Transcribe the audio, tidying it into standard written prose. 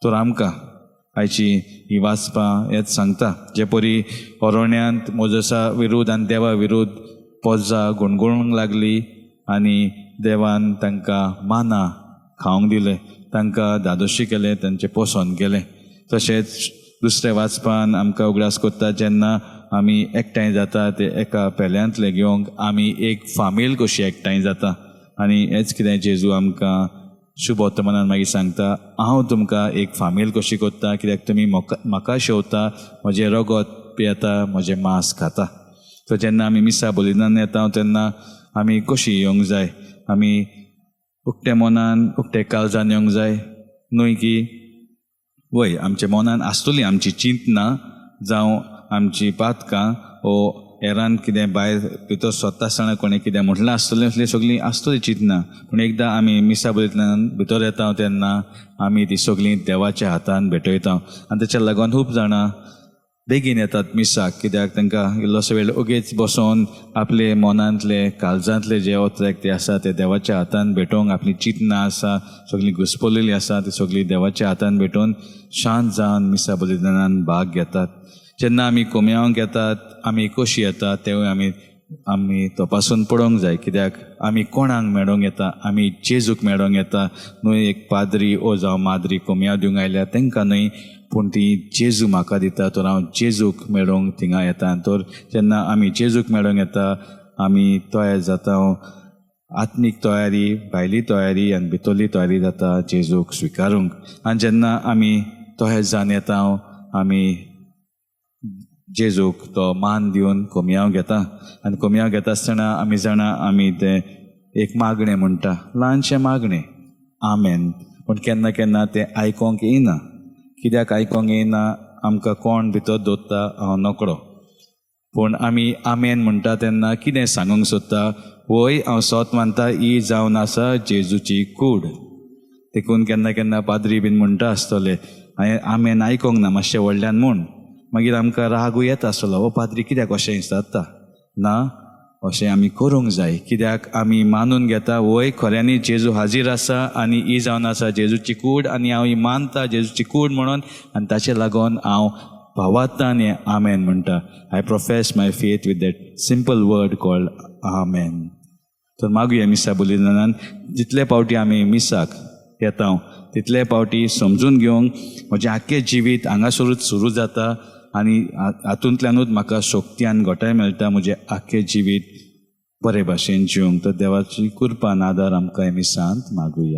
तर आमकां आयची ही वाचपां हेच सांगता, जे परी अरण्यांत मोजसा विरुद्ध आनी देवा विरुद्ध पोजा गुणगुणूंक लागली आनी देवान तांकां माना खावंक दिलें, तांकां धादोशी केलें, तांचें पोसोन केलें. तशेंच दुसऱ्या वाचपान आमकां उगडास कोत्ता, जेन्ना आमी एकठांय जाता ते एका पेल्यांतले घेवंक आमी एक फामील कशी एकठांय जाता. आनी हेच कितें जेजू आमकां शुभ वर्तमानान मागीर सांगता, हांव तुमकां एक फामील कशी कोत्ता, कित्याक तुमी म्हाका शेवता, म्हजें रगत पियेता, म्हजें मांस खाता. तर जेन्ना आमी मिसा बलिदान येता तेन्ना आमी कशी येवंक जाय, आमी उक्ते मनान उक्ते काळजान येवंक जाय, न्हय की वय आमच्या मनान आसतली आमची चिंतना जावं आमची पातकां ओ हेरान कितें भायर भितर सोदता आसतना कोणें कितें म्हटलां आसतलें, असली सगळीं आसतली चिंतना. पूण एकदां आमी मिसा बलयतल्यान भितर येता तेन्ना आमी ती सगळीं देवाच्या हातान भेटयता. आनी तेच्या लागून खूब जाणां बेगीन येतात मिसाक, कित्याक तांकां इल्लोसो वेळ ओगीच बसोन आपले मनांतले काळजांतले जे ओत्रेक ते आसा ते देवाच्या हातान भेटोवंक, आपली चिंतना आसा सगळीं घुसपलेली आसा ती सगळीं देवाच्या हातान भेटोवन शांत जावन मिसा बलिदानान भाग घेतात. जेन्ना आमी कोमयांक येतात आमी कशी येतात तेवूय आमी तपासून पळोवंक जाय, कित्याक आमी कोणाक मेळोंक येता, आमी जेजूक मेळोंक येता, न्हय एक पाद्री ओ जावं माद्री कोमयां दिवंक आयल्या तांकां न्हय, पूण ती जेजू म्हाका दिता तर हांव जेजूक मेळोंक थिंगा येता. तर जेन्ना आमी जेजूक मेळोंक येता आमी तयार जाता, आत्मीक तयारी, भायली तयारी आनी भितरली तयारी जाता जेजूक स्विकारूंक. आनी जेन्ना आमी तयार जावन येता आमी जेजूक तो मान दिवन कोमयांव घेता. आनी कोमयांव घेता आसतना आमी जाणा आमी तें एक मागणें म्हणटा, ल्हानशें मागणें आमेन, पूण केन्ना केन्ना तें आयकोंक येयना. कित्याक आयकोंक येयना, आमकां कोण भितर दवरता हांव नकळो, पूण आमी आमेन म्हणटा तेन्ना कितें सांगूंक सोदता, वय हांव सोत मानता ही जावन आसा जेजूची कूड. देखून केन्ना केन्ना पाद्री बीन म्हणटा आसतले हांवें आमेन आयकोंक ना मातशें व्हडल्यान म्हूण, मागीर आमकां रागूय येता आसतलो, हो पाद्री कित्याक अशें विचारता ना, अशें आमी करूंक जाय, कित्याक आमी मानून घेता वय खऱ्यांनी जेजू हाजीर आसा आनी ही जावन आसा जेजूची कूड आनी हांव ही मानता जेजूची कूड म्हणून, आनी ताचे लागून हांव भावार्थान आनी आमेन म्हणटा. I profess my faith with that simple word called amen. तर मागुया मिसा बलिदानान जितले पावटी आमी मिसाक येता तितले पावटी समजून घेवंक म्हजें आख्खें जिवीत हांगासरूच सुरू जाता आनी हातूंतल्यानूच म्हाका शक्ती आनी घटाय मेळटा म्हजें आख्खें जिवीत बरे भाशेन जिवंक. तर देवाची कृपा आनी आदार आमकां मिसांत मागुया.